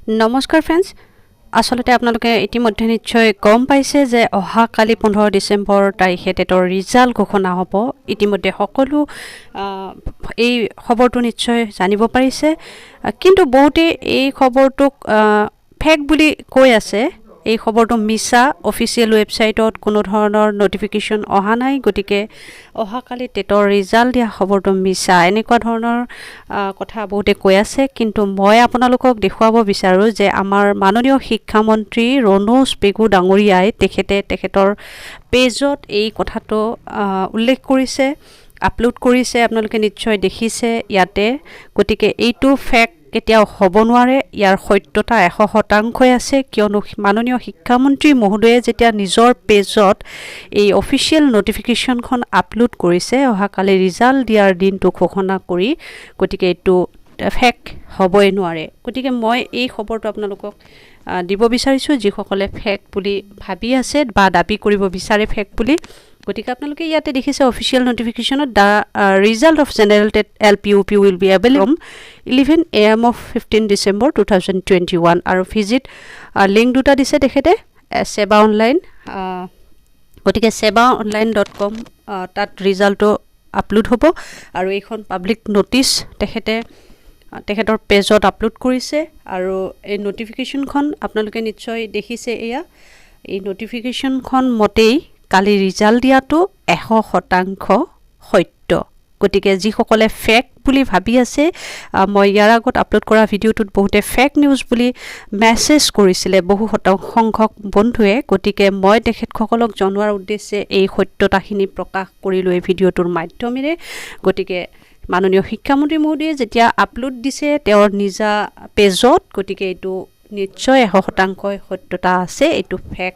নমস্কাৰ ফ্ৰেণ্ডছ, আচলতে আপোনালোকে ইতিমধ্যে নিশ্চয় গম পাইছে যে অহাকালি 15 ডিচেম্বৰ তাৰিখে টেটৰ ৰিজাল্ট ঘোষণা হ'ব। ইতিমধ্যে সকলো এই খবৰটো নিশ্চয় জানিব পাৰিছে। কিন্তু বহুতেই এই খবৰটোক ফেক বুলি কৈ আছে। এই খবৰটো মিছা, অফিচিয়েল ৱেবছাইটত কোনো ধৰণৰ ন'টিফিকেশ্যন অহা নাই, গতিকে অহাকালি টেটৰ ৰিজাল্ট দিয়া খবৰটো মিছা, এনেকুৱা ধৰণৰ কথা বহুতে কৈ আছে। কিন্তু মই আপোনালোকক দেখুৱাব বিচাৰোঁ যে আমাৰ মাননীয় শিক্ষামন্ত্ৰী ৰণোজ পেগু ডাঙৰীয়াই তেখেতে তেখেতৰ পেজত এই কথাটো উল্লেখ কৰিছে, আপলোড কৰিছে। আপোনালোকে নিশ্চয় দেখিছে ইয়াতে। গতিকে এইটো ফেক কেতিয়াও হ'ব নোৱাৰে। ইয়াৰ সত্যতা 100 শতাংশই আছে, কিয়নো মাননীয় শিক্ষামন্ত্ৰী মহোদয়ে যেতিয়া নিজৰ পেজত এই অফিচিয়েল ন'টিফিকেশ্যনখন আপলোড কৰিছে, অহাকালি ৰিজাল্ট দিয়াৰ দিনটো ঘোষণা কৰি, গতিকে এইটো ফেক হ'বই নোৱাৰে। গতিকে মই এই খবৰটো আপোনালোকক দিব বিচাৰিছোঁ, যিসকলে ফেক বুলি ভাবি আছে বা দাবী কৰিব বিচাৰে ফেক বুলি। গতিকে আপোনালোকে ইয়াতে দেখিছে, official ন'টিফিকেশ্যনত "The result of General TET LP UP will be available 11 a.m. of 15 December 2021" আৰু ভিজিট লিংক দুটা দিছে তেখেতে, ছেবা অনলাইন। গতিকে sebaonline.com, তাত ৰিজাল্টটো আপলোড হ'ব আৰু এইখন পাব্লিক ন'টিছ তেখেতে তেখেতৰ পেজত আপলোড কৰিছে। আৰু এই ন'টিফিকেশ্যনখন আপোনালোকে নিশ্চয় দেখিছে। এয়া এই ন'টিফিকেশ্যনখন মতেই কালি ৰিজাল্ট দিয়াটো 100% সত্য। গতিকে যিসকলে ফেক বুলি ভাবি আছে, মই ইয়াৰ আগত আপলোড কৰা ভিডিঅ'টোত বহুতে ফেক নিউজ বুলি মেছেজ কৰিছিলে, বহু সংখ্যক বন্ধুৱে। গতিকে মই তেখেতসকলক জনোৱাৰ উদ্দেশ্যে এই সত্যতাখিনি প্ৰকাশ কৰিলোঁ এই ভিডিঅ'টোৰ মাধ্যমেৰে। গতিকে মাননীয় শিক্ষামন্ত্ৰী মহোদয়ে যেতিয়া আপলোড দিছে তেওঁৰ নিজা পেজত, গতিকে এইটো নিশ্চয় 100 শতাংশই সত্যতা আছে। এইটো ফেক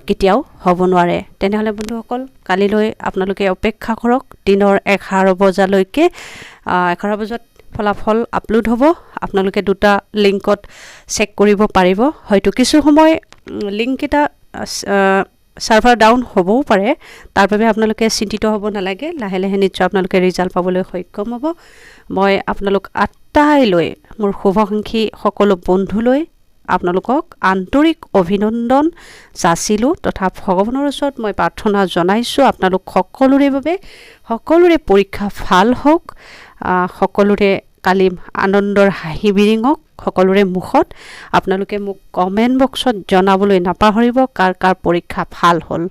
কেতিয়াও হ'ব নোৱাৰে। তেনেহ'লে বন্ধুসকল, কালিলৈ আপোনালোকে অপেক্ষা কৰক দিনৰ 11 বজালৈকে। 11 বজাত ফলাফল আপলোড হ'ব। আপোনালোকে দুটা লিংকত চেক কৰিব পাৰিব। হয়তো কিছু সময় লিংককেইটা ছাৰ্ভাৰ ডাউন হ'বও পাৰে, তাৰ বাবে আপোনালোকে চিন্তিত হ'ব নালাগে। লাহে লাহে নিশ্চয় আপোনালোকে ৰিজাল্ট পাবলৈ সক্ষম হ'ব। মই আপোনালোক আটাইলৈ, মোৰ শুভাকাংক্ষী সকলো বন্ধুলৈ আপোনালোকক আন্তৰিক অভিনন্দন যাচিলোঁ তথা ভগৱানৰ ওচৰত মই প্ৰাৰ্থনা জনাইছোঁ আপোনালোক সকলোৰে বাবে, সকলোৰে পৰীক্ষা ভাল হওক, সকলোৰে কালি আনন্দৰ হাঁহি বিৰিঙক সকলোৰে মুখত। আপোনালোকে মোক কমেণ্ট বক্সত জনাবলৈ নাপাহৰিব কাৰ কাৰ পৰীক্ষা ভাল হ'ল।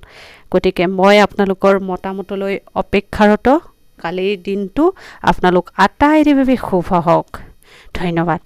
গতিকে মই আপোনালোকৰ মতামতলৈ অপেক্ষাৰত। কালিৰ দিনটো আপোনালোক আটাইৰে বাবে শুভ হওক। ধন্যবাদ।